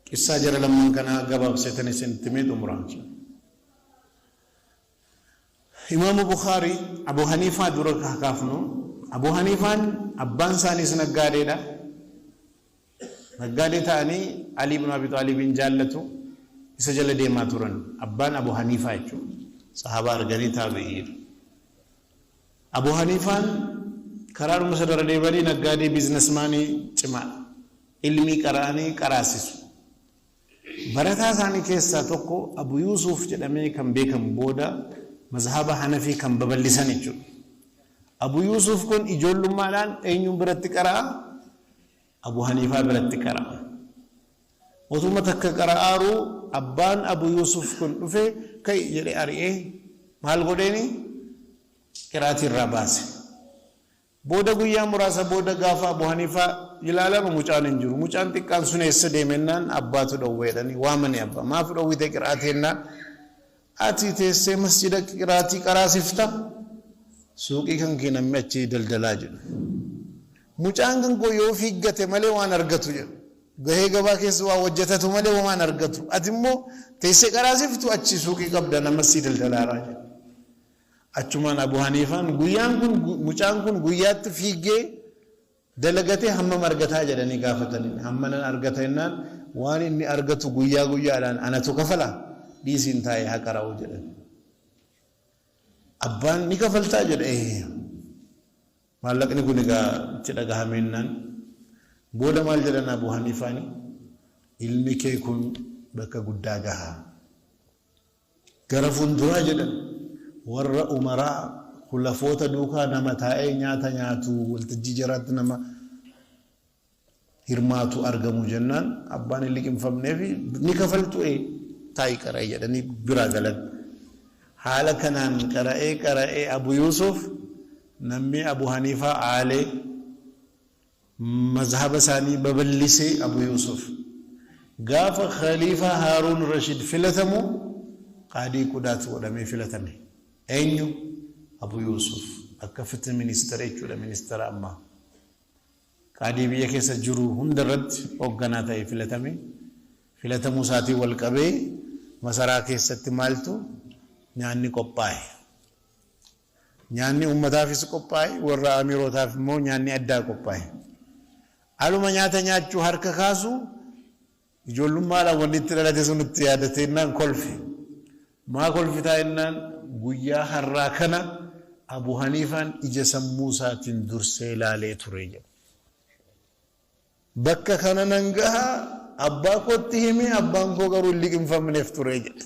Qissaa jara lamman kanaa gabaabseetan isinitti himee xumura. Imaamu Bukhaarii Abu Haniifaa dura haa kaafnu. Abu Haniifaan abbaan isaaniis naggaadeedha. Naggaadee ta'anii Ali ibn Abi Xaalibiin jaallatu, isa jala deemaa turan. Abbaan Abu Haniifaa jechuudha. Sahaabaa arganii taabi'iidha. Abu Haniifaan karaadhuma sana irra deemanii naggaadee biizinasmaanii cimaadha. Ilmii qara'anii qaraasisu. Barataa isaanii keessaa tokko Abu Yuusuuf jedhamee kan beekamu booda mazhaba Hanafii kan babal'isan jechuudha. Abu Yuusuuf kun ijoollummaadhaan eenyuun biratti qara'a? Abu Haniifaa biratti qara'a. Otuma takka qara'aaruu abbaan Abu Yuusuuf kun dhufee ka'i jedhee ari'ee maal godheeni? Qiraatii irraa baase. Booda guyyaa muraasa booda gaafa Abu Haniifaa ilaalanu mucaan hin jiru. Mucaan xiqqaan sun eessa deeme jennaan abbaatu dhowwe jedhanii waamanii abbaa. Maaf dhowwite qiraatii jennaan ati teessee masjida qiraatii qaraasifta suuqii kan kee namni achii daldalaa jedhu. Mucaan kan koo yoo fiiggate malee waan argatu jedhu. Gahee gabaa keessa waa hojjetatu malee waan argatu. Ati immoo teessee qaraasiftu achi suuqii qabda nama sii daldalaaraa jedhu. Achumaan Abu Haniifaan guyyaan kun mucaan kun guyyaatti fiiggee dalagatee hammam argataa jedhanii gaafataniin. Hammanan argata jennaan waan inni argatu guyyaa guyyaadhaan anatu kafala dhiisiin taa'ee haa qara'u jedhan. Abbaan ni kafaltaa jedhe ee. Maallaqni kun egaa itti dhagahameennaan booda maal jedhan Abu Haniifaani ilmi kee kun bakka guddaa gaha. Gara fuulduraa jedhan warra umaraa, khulafoota duukaa nama taa'ee nyaata nyaatu, waltajjii jaraatti nama hirmaatu argamu jennaan abbaan hin liqimfamneefi ni kafaltu ee taa'i qara'i jedhanii biraa galan. Haala kanaan qara'ee qara'ee Abu Yuusuf namni Abu Haniifaa aalee Mazhaba isaanii babal'ise Abu Yuusuf. Gaafa Khaliifaa Haaruun Rashiid filatamu Qaadii Qudaat godhamee filatame. Eenyu? Abu Yuusuf. Akka Fitih Minister jechuudha ministera ammaa. Qaadii biyya keessa jiru hunda irratti hoogganaa ta'ee filatame. Filatamuu isaatiin wal qabee masaraa keessatti maaltu nyaanni qophaa'e. Nyaanni uummataafis qophaa'e, warra amiirootaaf immoo nyaanni addaa qophaa'e. Aluma nyaata nyaachuu harka kaasu ijoollummaadhaan wanni itti dhalate sun itti yaadateennaan kolfe. Maa kolfitaa jennaan guyyaa har'aa kana Abu Haniifaan ija sammuu isaatiin dursee ilaalee ture jedhe. Bakka kana nan gaha abbaa kootti hime abbaan koo garuu hin liqimfamneef ture jedhe.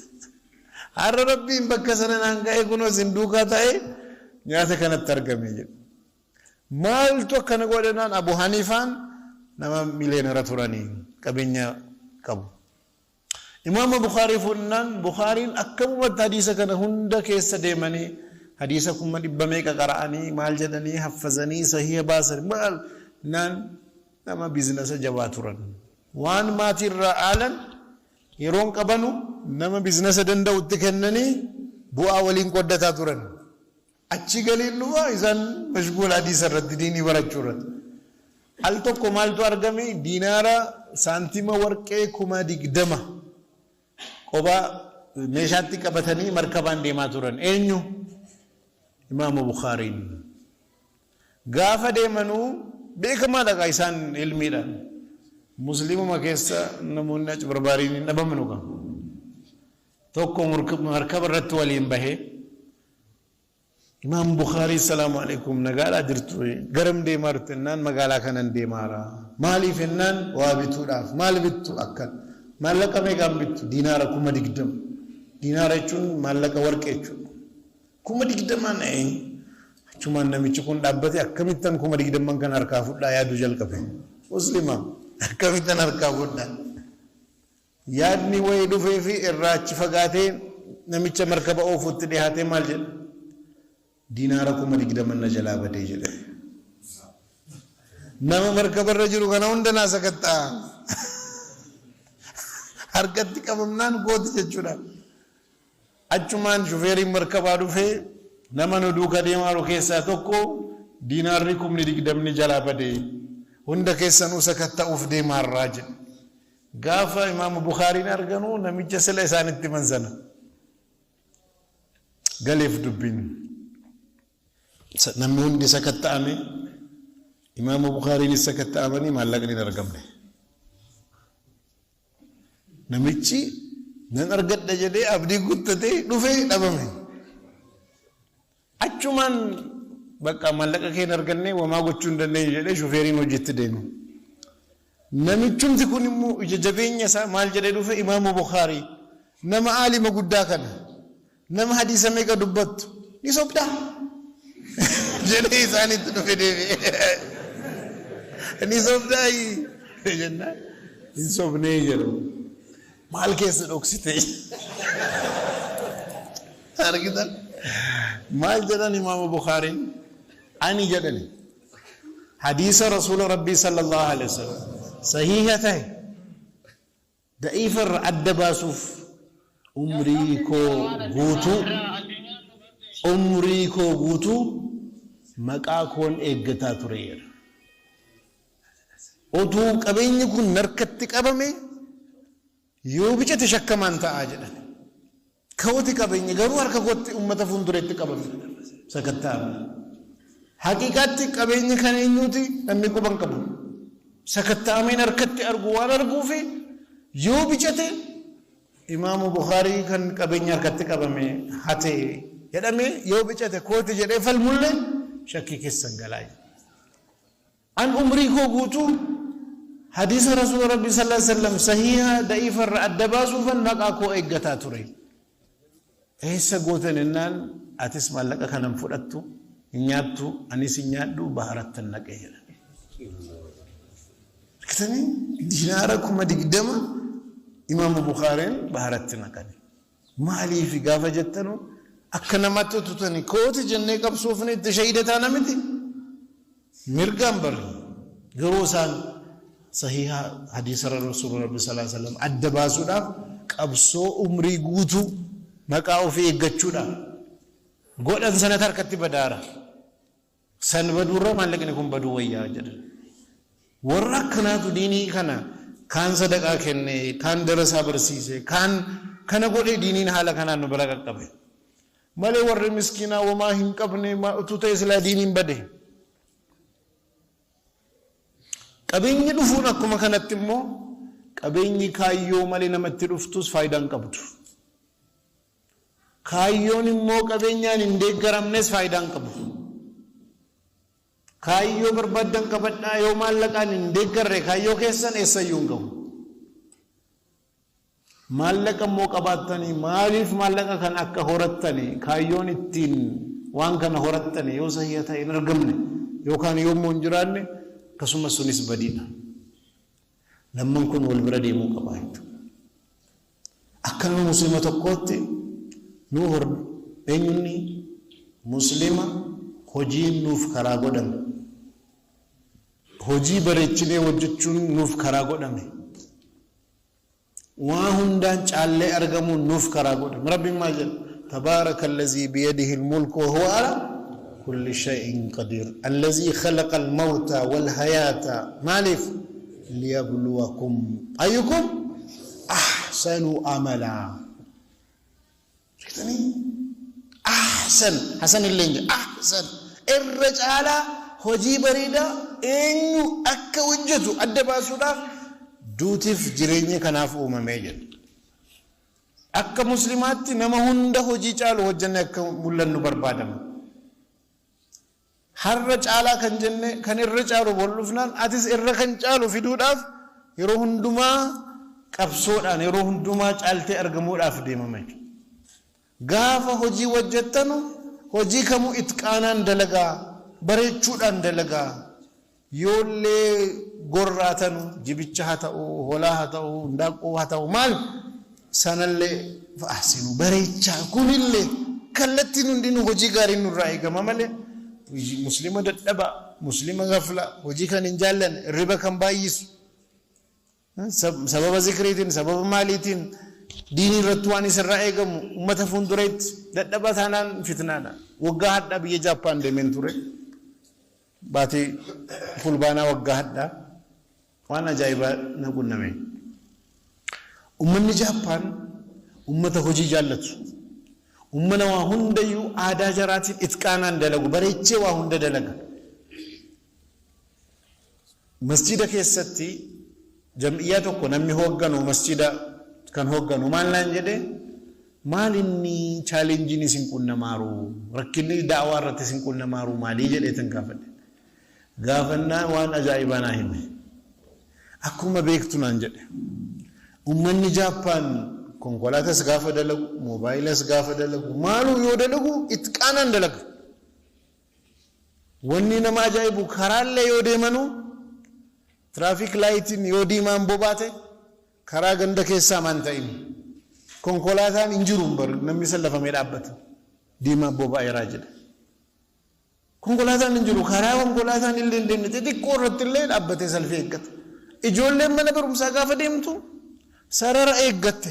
Har'a Rabbiin bakka sana naan ga'e kunoo isin duukaa ta'e nyaata kanatti argame jedhe. Maaltu akkana godhe naan Abu Haniifaan nama miliyeenara turanii qabeenya qabu. Imaama Bukhaarii fuudhnaan Bukhaariin akkamumatti hadiisa kana hunda keessa deemanii hadiisa 100,000 meeqa qara'anii maal jedhanii haffazanii sahiha baasan maal naan nama biizinasa jabaa turan. Waan maatii irraa aalan yeroon qabanu nama biizinasa danda'utti kennanii bu'aa waliin qooddataa turan. Achi galiin dhufa isaan mashguula hadiisa irratti diinii barachuu irratti. Al tokko maaltu argame diinaara saantima warqee 20,000 qophaa meeshaatti qabatanii markabaan deemaa turan. Eenyu? Imaamu Bukhaariin. Gaafa deemanuu beekamaadha kaa isaan ilmiidhaan. Musliimuma keessa namoonni aci barbaariin hin dhabamanu kaa. Tokko markaba irratti waliin bahee Imaam Bukhaarii salaamu alaikum nagaadhaa jirtu garam deemaa jirtu jennaan magaalaa kanan deemaara maaliif jennaan waa bituudhaaf maal bittu akkan maallaqa meeqaan bittu diinaara 20,000 diinaara jechuun maallaqa warqee jechuudha 20,000n achumaan namichi kun dhaabbate akkamittan 20,000n kan harkaa fudhaa yaaduu jalqabe muslima akkamittan harkaa fudhaa Yaadni wayii dhufeefii irraa achi fagaatee namicha markaba oofutti dhihaatee maal jedhe? Diinaara 20,000 na jalaa badee jedhe. Nama markaba irra jiru kana hunda naa sakatta'a. Harkatti qabamnaan kooti jechuudha. Achumaan shufeeriin markabaa dhufee nama nu duuka deemaaru keessaa tokko diinaarri 20,000 jalaa bade. Hunda keessanuu sakatta'uuf deemaarraa jedhe. Gaafa Imaamu Bukhaariin arganu namicha sila isaanitti himan sana. Galeef dubbiin. Namni hundi sakatta'ame, Imaamu Bukhaariinis sakatta'amanii maallaqni hin argamne. Namichi nan argadha jedhee abdii guttatee dhufee dhabame. Achumaan bakka maallaqa kee hin arganne, wamaa gochuu hin dandeenyu jedhee shufeeriin hojiitti deeme. Namichumti kun immoo ija jabeenya isaa maal jedhee dhufe? Imaamu Bukhaarii, nama aalima guddaa kana, nama hadiisa meeqa dubbattu ni sobdaa jedhee isaanitti dhufe deebi'e. Ni sobdaa jennaan, hin sobnee jedhu. Maal keessa dhoksite? Argitan, maal jedhan Imaamu Bukhaariin? Ani jedhani, hadiisa Rasuula Rabbii sallallahu alaihi wasallam sahiha tahe da'iifa irra adda baasuuf umrii koo guutuu, umrii koo guutuu maqaa koon eeggataa ture jedha. Otuu qabeenyi kun narkatti qabame yoo bicate shakkamaan ta'aa jedhan. Kooti qabeenyi garuu harka kootti ummata fuuldureetti qabame sakatta'ame. Haqiiqaatti qabeenyi kan eenyuuti namni quban qabu. Sakatta'ameen harkatti argu waan arguufi yoo bicate Imaamu Bukhaarii kan qabeenya harkatti qabame hate jedhame yoo bicate kooti jedhee falmullee shakkii keessan galaa jedha. An umrii koo guutuu hadiisa Rasuula Rabbii sallallahu alaihi wasallam sahiha da'iifa irra adda baasuufan maqaa koo eeggataa ture. Eessa gootan jennaan, atis maallaqa kana hin fudhattu, hin nyaattu, anis hin nyaadhu, baharattan naqe jedhan. Argitanii, dinaara 20,000 Imaamu Bukhaariin baharatti naqani. Maaliif gaafa jettanu, akka namaatti ututani kooti jennee qabsoofne itti shahida taana miti. Mirgaan barri garuu isaan sahiha hadiisa Rasuula Rabbi sallallahu alaihi wasallam adda baasuudhaaf qabsoo umrii guutuu maqaa ofii eeggachuudhaaf godhan sanatti harkatti badaara. San baduurra maallaqni kun baduu wayyaa jedhan. Warra akkanaatu diinii kana kaan sadaqaa kenne, kaan darasaa barsiise, kaan kana godhee diiniin haala kanaan nu bira qaqqabe. Malee warri miskiinaa womaa hin qabne utuu ta'e silaa diiniin bade. Qabeenyi dhufuun akkuma kanatti immoo qabeenyi kaayyoo malee namatti dhuftus faayidaa hin qabdu. Kaayyoon immoo qabeenyaan hin deeggaramnes faayidaa hin qabu. Kaayyoo barbaaddan qabadhaa, yoo maallaqaan hin deeggarre kaayyoo keessan eessayyuu hin gahu. Maallaqa immoo qabaattanii maaliif maallaqa kana akka horattani, kaayyoon ittiin waan kana horattani yoo sahiha ta'e hin argamne yookaan yoommoo hin jiraanne, akkasumas sunis badiidha. Lamman kun wal bira deemuu qaba jechuudha. Akka nama Muslima tokkootti nuu eenyunni Muslima hojiin nuuf karaa godhame. Hojii bareechinee hojjechuun nuuf karaa godhame. Waa hundaan caallee argamuun nuuf karaa godhame. Rabbiin maal jedha? Tabaaraka allazii biyadihi almulku wa huwa ala kulli shay'in qadiir. Allazii khalaqa almawta wal hayaata maaliif? Liyabluwakum ayyukum ahsanu amalaa. Argitanii? Ahsan, Hasan illee hin jedhu. Ahsan irra caalaa hojii bareedaa eenyu akka hojjetu adda baasuudhaaf duutiif jireenyi kanaaf uumamee jedha. Akka Muslimaatti nama hunda hojii caalu hojjenne akka mul'annu barbaadama. Har'a caalaa kan jenne kan irra caalu bor dhufnaan atis irra kan caalu fiduudhaaf yeroo hundumaa qabsoodhaan yeroo hundumaa caaltee argamuudhaaf deemama jechuudha. Gaafa hojii hojjettanu hojii kamuu itqaanaan dalagaa, bareechuudhaan dalagaa. Yoollee gorraatanu jibicha haa ta'u, hoolaa haa ta'u, handaaqqoo haa ta'u, maal sanallee fa'aasinu bareechaa. Kunillee kallattiin hundinuu hojii gaariin nurraa eegama malee Muslima dadhabaa, Muslima gaflaa, hojii kan hin jaallanne, riba kan baay'isu, sababa zikriitiin, sababa maaliitiin diinii irratti waan isarraa eegamu ummata fuuldureetti dadhabaa taanaan fitnaadha. Waggaa hadhaa biyya Jaappaan deemeen ture. Baatii Fulbaanaa waggaa hadhaa waan ajaa'ibaa na qunname. Ummanni Jaappaan ummata hojii jaallatu. Ummana waa hundayyuu aadaa jaraatiin itqaanaan dalagu, bareechee waa hunda dalaga. Masjiida keessatti jam'iyyaa tokko namni hoogganu, masjiida kan hoogganu maal naan jedhe, maal inni chaalenjiin isin qunnamaaru, rakkinni da'awaa irratti isin qunnamaaru maalii jedheetan gaafadhe. Gaafannaan waan ajaa'ibaa naa hime. Akkuma beektu naan jedhe. Ummanni Jaappaan konkolaatas gaafa dalagu, moobaayilas gaafa dalagu, maaluu yoo dalagu itqaanaan dalaga. Wanni nama ajaa'ibu karaallee yoo deemanu traffic lightiin yoo diimaan bobaate karaa ganda keessaa maan ta'in konkolaataan hin jiru bar, namni sallafamee dhaabbata, diimaan boba'eeraa jedhe. Konkolaataan hin jiru, karaa konkolaataan illee hin deemne xixiqqoo irratti illee dhaabbatee salfii eeggata. Ijoolleen mana barumsaa gaafa deemtu sarara eeggatte.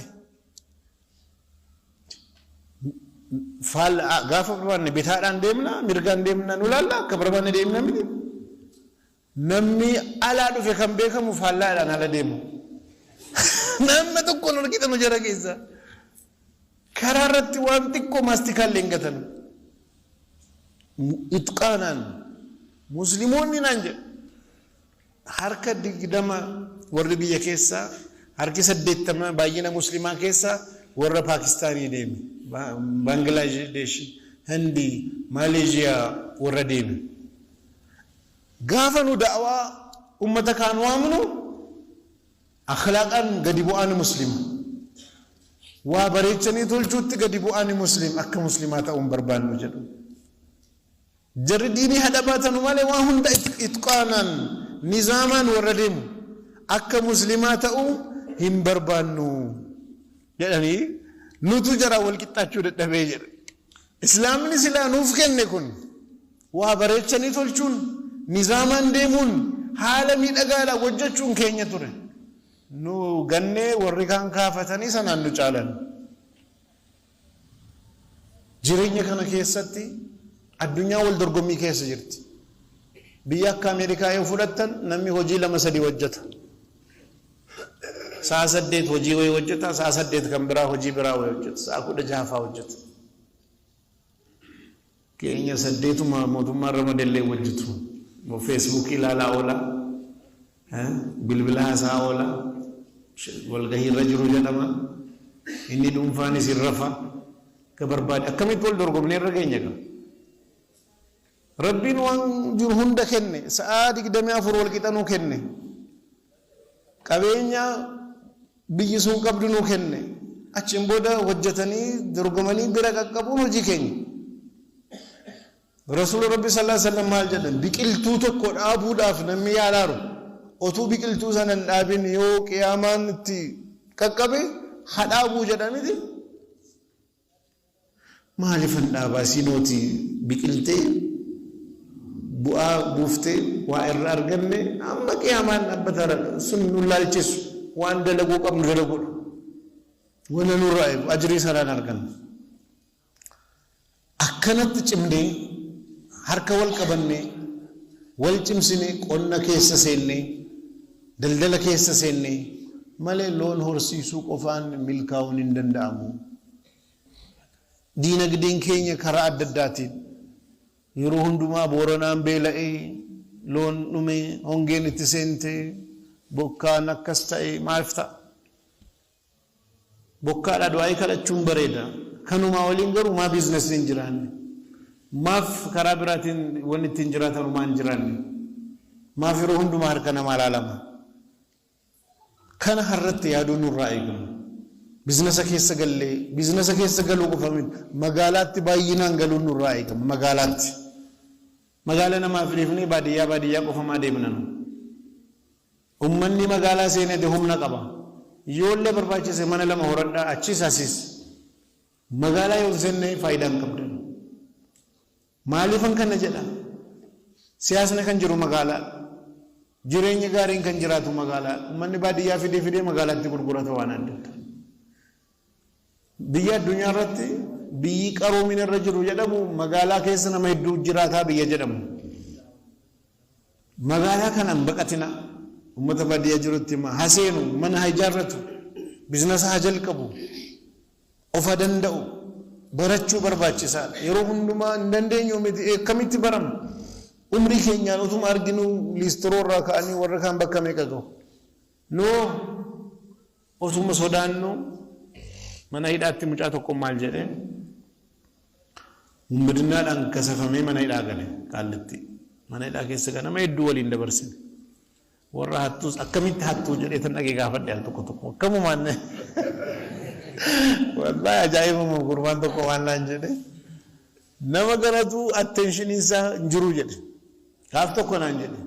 Faal gaafa barbaanne bitaadhaan deemna, mirgaan deemna, nu laalla, akka barbaanne deemna miti. Namni alaa dhufe kan beekamu faallaadhaan ala deemu. Nama tokkoon argitanu jara keessa. Karaa irratti waan xiqqoo maastikaallee hin gatan. Itqaanaan Musliimoonni naan jedhu harka 20 warri biyya keessaa, harki 80 baay'ina Muslimaa keessaa warra Paakistaanii deeme. Baangilaadesh, Hindii, Maaleeshiyaa warra deeme. Gaafa nu da'waa ummata kaan waamnu akhlaaqaan gadi bu'aani Muslima. Waa bareechanii tolchuutti gadi bu'aani Muslim, akka Muslimaa ta'uu hin barbaannu jedhu. Jarri diinii hadha baatanu malee waa hunda itqaanaan nizaamaan warra deemu, akka Muslimaa ta'uu hin barbaannu jedhanii, nutu jaraa wal qixxaachuu dadhabee jedhe. Islaamni silaa nuuf kenne kun waa bareechanii tolchuun, nizaamaan deemuun, haala miidhagaadhaan hojjechuun keenya ture. Nu gannee warri kaan kaafatanii sanaan nu caalan. Jireenya kana keessatti addunyaa wal dorgommii keessa jirti. Biyya akka Ameerikaa yoo fudhattan namni hojii lama sadii hojjeta. Sa'a 8 hojii wayii hojjeta, sa'a 8 kan biraa hojii biraa wayii hojjeta, sa'a 16 fa'aa hojjeta. Keenya saddeetuma mootummaan ramadellee hojjetu. Feesbuukii ilaalaa oola, bilbila haasaa oola, walgahii irra jiru jedhama. Inni dhuunfaanis hin rafa. Akka barbaade akkamitti wal dorgomnee irra geenya gaa? Rabbiin waan jiru hunda kenne, sa'aa 24 wal qixa nuu kenne. Qabeenya biyyi sun qabdu nuu kenne. Achiin booda hojjetanii dorgomanii bira qaqqabuun hojii keenya. Rasuulli Rabbi sallallahu alaihi wasallam maal jedhan? Biqiltuu tokko dhaabuudhaaf namni yaalaaru otuu biqiltuu sana hin dhaabin yoo qiyaamaan itti qaqqabe ha dhaabuu jedha miti. Maaliifan dhaabaa siinooti biqiltee bu'aa buuftee waa irra arganne, amma qiyaamaan dhaabbataara sun nu laalchisu, waan dalaguu qabnu dalaguudha. Wanna nurraa eegu ajrii sanaan arganna. Akkanatti cimnee, harka wal qabannee, wal cimsinee, qonna keessa seennee, daldala keessa seennee malee loon horsiisuu qofaan milkaa'uun hin danda'amu. Diinagdeen keenya karaa adda addaatiin yeroo hundumaa Booranaan beela'ee, loon dhume, hongeen itti seente, bokkaan akkas ta'e maaliif ta'a? Bokkaadhaa du'aa'ii kadhachuun bareeda. Kanumaa waliin garuu maa biizinasni hin jiraanne? Maaf karaa biraatiin wanni ittiin jiraatanu maa hin jiraanne? Maaf yeroo hundumaa harka namaa laalama? Kana har'atti yaaduun nurraa eegama. Biizinasa keessa gallee, biizinasa keessa galuu qofa miti, magaalaatti baay'inaan galuun nurraa eegama, magaalaatti. Magaala namaaf dhiifnee baadiyyaa baadiyyaa qofa maa deemna nu? Ummanni magaalaa seenete humna qaba. Yoollee barbaachise mana lama horadhaa, achis asis. Magaalaa yoo hin seenne faayidaa hin qabdan. Maaliifan kana jedha? Siyaasni kan jiru magaalaadha. Jireenyi gaariin kan jiraatu magaalaadha. Ummanni baadiyyaa fidee fidee magaalaatti gurgurata waan adda addaa. Biyya addunyaa irratti biyyi qaroomina irra jiru jedhamu magaalaa keessa nama hedduu jiraataa biyya jedhamu. Magaalaa kana hin baqatina. Uummata baadiyyaa jirutti hima. Haa seenu, mana haa ijaarratu. Biizinasa haa jalqabu. Of haa danda'u. Barachuu barbaachisaadha. Yeroo hundumaa hin dandeenyu miti, akkamitti baramna? Umrii keenyaan utuma arginuu liistiroo irraa ka'anii warra kaan bakka meeqa gahu. Noo otuma sodaannu mana hidhaatti mucaa tokko maal jedhee, wumbidinnaadhaan kasafamee mana hidhaa gale Qaallitti. Mana hidhaa keessa ganama hedduu waliin dabarsine. Warra hattuus akkamitti hattuu jedhee tan dhaqee gaafadhe al tokko tokko, akkamumaan. Wallaahi ajaa'ibuma, gurbaan tokko waan naan jedhe, nama kanatu attentioniin isaa hin jiru jedhe. Gaaf tokko naan jedhe,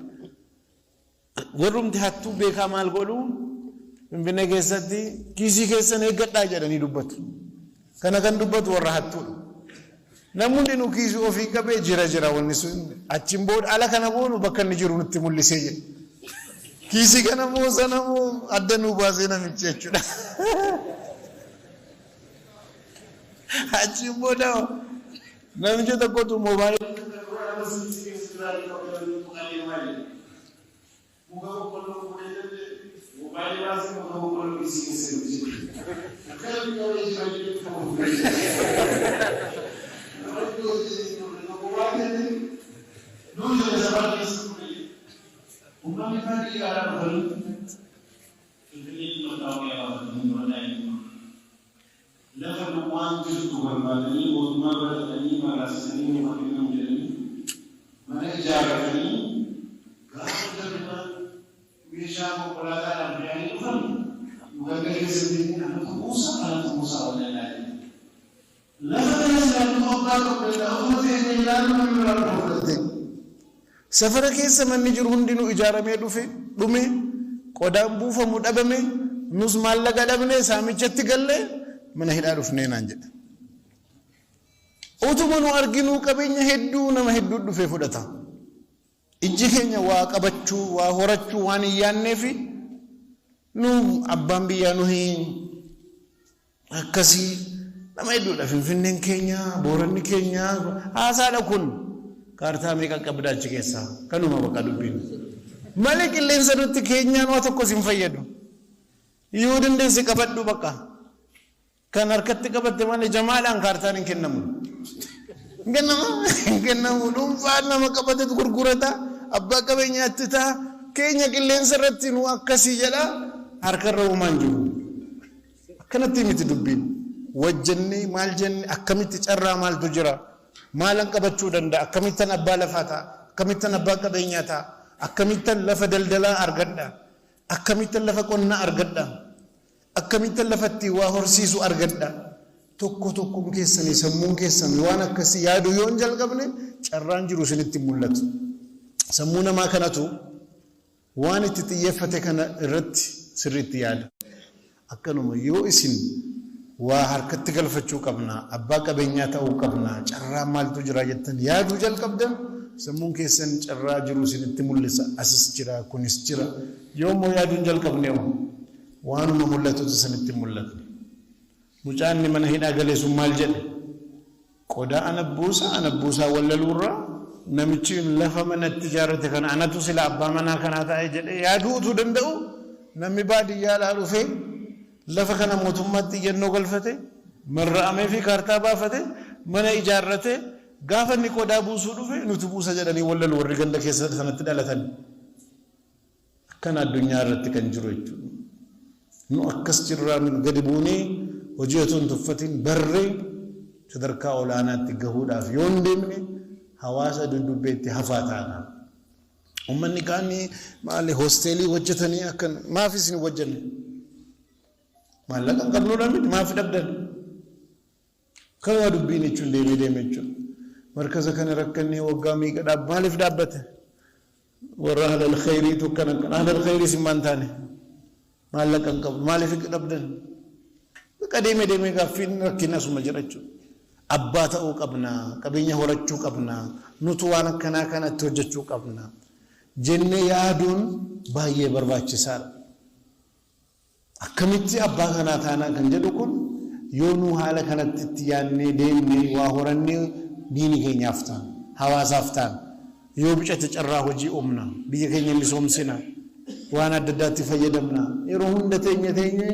warrumti hattuu beekaa maal godhu, Finfinnee keessatti kiisii keessan eeggadhaa jedhanii dubbatu. Kana kan dubbatu warra hattuudha. Namni hundinuu kiisii ofii qabee jira jira, wanni sun achiin booda ala kana boonu bakka inni jiru nutti mul'isee jedhe. Kiisii kana moo sana moo adda nuu baasee namichi jechuudha. Achiin booda namicha tokkotu moobaayilii muka boqqolloo fuudhee jedhe, moobaayilii baasee muka boqqolloo kiisii keessa galchee. Akkamitti qabee jira jedhee tokko fuudhee. Namatti hojii tokko waan jedhee nuu jedhe, safara keessa ture jedhe. Uummanni baadiyyaadhaa dhufanii Finfinneetti mattaawoqiyaa baafatanii, waraqaa eenyummaa, lafa duwwaan jirtu barbaadanii, mootummaa bira dhaqanii maraasisanii nuuf haa kennamu jedhanii mana ijaarratanii, gaafa jarri meeshaa konkolaataadhaan fe'anii dhufan, nu ganda keessa deemnee anatu buusa, anatu buusaa wallallaa jedhe. Lafa kana silaa nutu abbaa qabu danda'a, otuma teenyee ilaallu namni biraa dhufa fudhatee. Safara keessa manni jiru hundinuu ijaaramee dhufe dhume, qodaan buufamu dhabame, nus maallaqa dhabne, saamichatti galle, mana hidhaa dhufnee naan jedhe. Utuma nu arginuu qabeenya hedduu nama hedduu dhufee fudhata. Ijji keenya waa qabachuu, waa horachuu waan hin yaadneefi, nu abbaan biyyaa nuhi akkasii nama hedduudha. Finfinneen keenya, Booranni keenya haasaadha kun. Kaartaa meeqa qabda achi keessaa? Kanuma bakka dubbiin. Malee qilleensa nutti keenyaan waa tokkos hin fayyadu. Yoo dandeesse qabadhu bakka. Kan harkatti qabatte malee jamaadhaan kaartaan hin kennamu. Hin kennamu? Hin kennamu. Dhuunfaan nama qabatetu gurgurata. Abbaa qabeenyaatti ta'a. Keenya qilleensa irratti nu akkasii jedha. Harkarra uumaan jiru. Akkanatti miti dubbiin. Wajjannee maal jenne, akkamitti carraa maaltu jira? Maalan qabachuu danda'a? Akkamittan abbaa lafaa ta'a? Akkamittan abbaa qabeenyaa ta'a? Akkamittan lafa daldalaa argadha? Akkamittan lafa qonnaa argadha? Akkamittan lafatti waa horsiisu argadha? Tokko tokkoon keessanii sammuun keessan waan akkasii yaaduu yoo hin jalqabne, carraan jiru isinitti hin mul'atu. Sammuu namaa kanatu waan itti xiyyeeffate kana irratti sirriitti yaada. Akkanuma yoo isin waa harkatti galfachuu qabna, abbaa qabeenyaa ta'uu qabna, carraa maaltu jira jettan yaaduu jalqabdan, sammuun keessan carraa jiru isinitti mul'isa. Asis jira, kunis jira. Yoo immoo yaaduu hin jalqabne hoo, waanuma mul'atutu isinitti hin mul'atne. Mucaan inni mana hidhaa gale sun maal jedhe? Qodaa ana buusaa, ana buusaa wallaluurraa, namichi lafa manatti ijaarrate kana anatu sila abbaa manaa kanaa ta'e jedhee yaaduu utuu danda'u, namni baadiyyaadhaa dhufee lafa kana mootummaatti iyyannoo galfate, marra'amee fi kaartaa baafate, mana ijaarrate, gaafa inni qodaa buusuu dhufe nuti buusa jedhanii wallalu warri ganda keessa sanatti dhalatan. Akkana addunyaa irratti kan jiru jechuudha. Nu akkas jirraan gadi buunee hojii otoo hin tuffatin barree sadarkaa olaanaatti gahuudhaaf yoo hin deemne, hawaasa dudubbeetti hafaa taana. Uummanni kaan maali hosteelii hojjetanii akkan, maaf isin hojjenne? Maallaqa hin qabnuudha miti, maaf dhabdan? Kanuma dubbiin jechuun deemee deeme jechuudha. Markaza kana rakkannee waggaa meeqa dhaab, maaliif dhaabbate? Warra ahlal khayriitu akkana akkana. Ahlal khayriis hin maan taane. Maallaqa hin qabnu. Maaliif dhabdan? Bakka deemee deemee gaaffiin rakkinni asuma jira jechuudha. Abbaa ta'uu qabna. Qabeenya horachuu qabna. Nutu waan akkanaa kanatti hojjechuu qabna jennee yaaduun baay'ee barbaachisaadha. Akkamitti abbaa kanaa taanaa kan jedhu kun, yoo nu haala kanatti itti yaadnee deemne, waa horannee diini keenyaaf taana, hawaasaaf taana. Yoo bicate carraa hojii uumna, biyya keenya misoomsina, waan adda addaatti fayyadamna. Yeroo hunda teenye teenye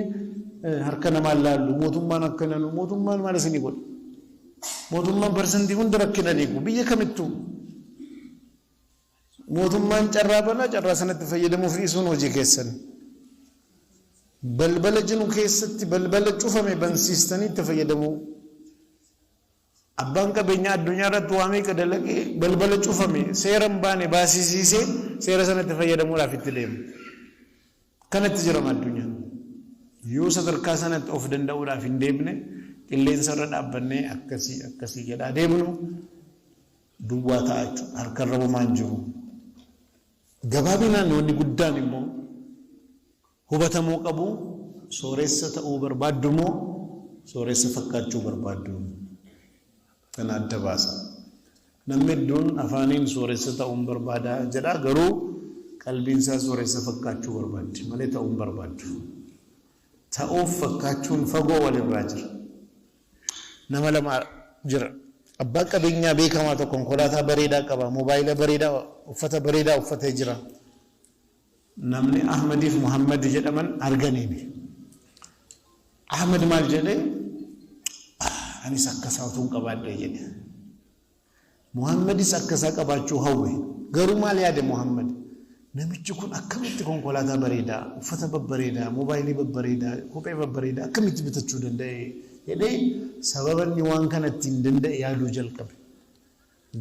Harka namaan laallu, mootummaan akkana nu, mootummaan maal isinii godha? Mootummaan parsantii hunda rakkina dhiigu biyya kamittuu. Mootummaan carraa banaa, carraa sanatti fayyadamuuf dhiisuun hojii keessan. Balbala jiru keessatti balbala cufame bansiistanii itti fayyadamuu. Abbaan qabeenyaa addunyaa irratti waa meeqa dalagee balbala cufame seera hin baane baasisiisee seera sanatti fayyadamuudhaaf itti deema. Kanatti jirama addunyaan. Yoo sadarkaa sanatti of danda'uudhaaf hin deemne, qilleensa irra dhaabbannee akkasii akkasii jedhaa deemnu duwwaa ta'a jechuudha. Harkarra homaa hin jiru. Gabaabinaan wanni guddaan immoo hubatamuu qabu, sooressa ta'uu barbaaddu moo sooressa fakkaachuu barbaaddu? Kana adda baasa. Namni hedduun afaaniin sooressa ta'uun barbaada jedha, garuu qalbiin isaa sooressa fakkaachuu barbaaddi malee ta'uu hin barbaaddu. Ta'uuf fakkaachuun fagoo walirraa jira. Nama lama jira. Abbaa qabeenyaa beekamaa tokko konkolaataa bareedaa qaba, moobaayila bareedaa, uffata bareedaa uffatee jira. Namni Ahmadiif Muhammad jedhaman arganiini. Ahmad maal jedhe? Anis akkasaa utuun qabaadhee jedhe. Muhammadis akkasaa qabaachuu hawwe. Garuu maal yaade Muhammad? Namichi kun akkamitti konkolaataa bareedaa, uffata babbareedaa, moobaayilii babbareedaa, kophee babbareedaa akkamitti bitachuu danda'e jedhee sababa inni waan kana ittiin danda'e yaaduu jalqabe.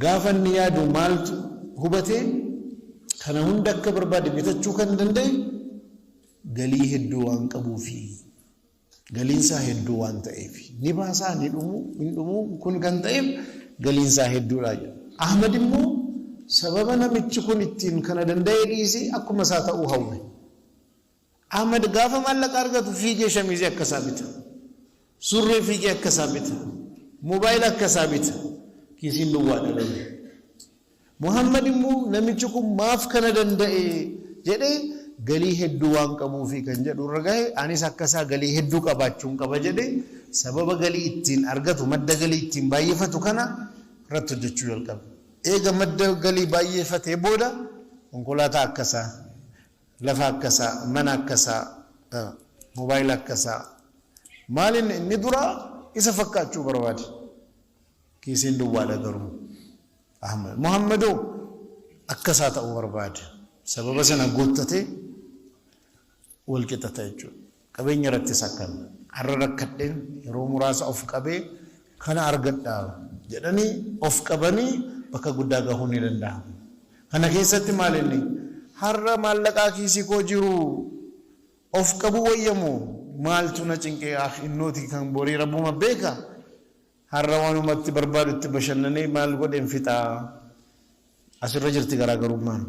Gaafa inni yaadu maaltu hubate? Kana hunda akka barbaade bitachuu kan danda'e galii hedduu waan qabuufi. Galiin isaa hedduu waan ta'eef. Ni baasaa, ni dhumu, hin dhumu, kun kan ta'eef galiin isaa hedduudha jedha. Ahmad immoo sababa namichi kun ittiin kana danda'e dhiisee akkuma isaa ta'uu hawwe. Ahmad gaafa maallaqa argatu fiigee shamiizii akka isaa bita. Surree fiigee akka isaa bita. Moobaayila akka isaa bita. Kiisiin duwwaadha garuu. Muhammad immoo namichi kun maaf kana danda'e jedhee, galii hedduu waan qabuufi kan jedhu irra gahe, anis akka isaa galii hedduu qabaachuun qaba jedhee sababa galii ittiin argatu, madda galii ittiin baay'ifatu kana irratti hojjechuu jalqabe. Eega madda galii baay'ifatee booda konkolaataa akka isaa, lafa akka isaa, mana akka isaa, moobaayila akka isaa. Maal inni dura isa fakkaachuu barbaade. Kiisiin duwwaadha garuu. Ahmad. Muhammadoo akka isaa ta'uu barbaade. Sababa sana guuttatee wal qixa ta'e jechuudha. Qabeenya irrattis akkana. Har'a rakkadheen yeroo muraasa of qabee kana argadha jedhanii of qabanii bakka guddaa gahuu ni danda'ama. Kana keessatti maal inni har'a maallaqaa kiisii koo jiru of qabuu wayyamoo, maaltu na cinqee, innooti kan borii rabbuma beeka, har'a waanumatti barbaadutti bashannanee maal godheen fixaa? Asirra jirti garaagarummaan.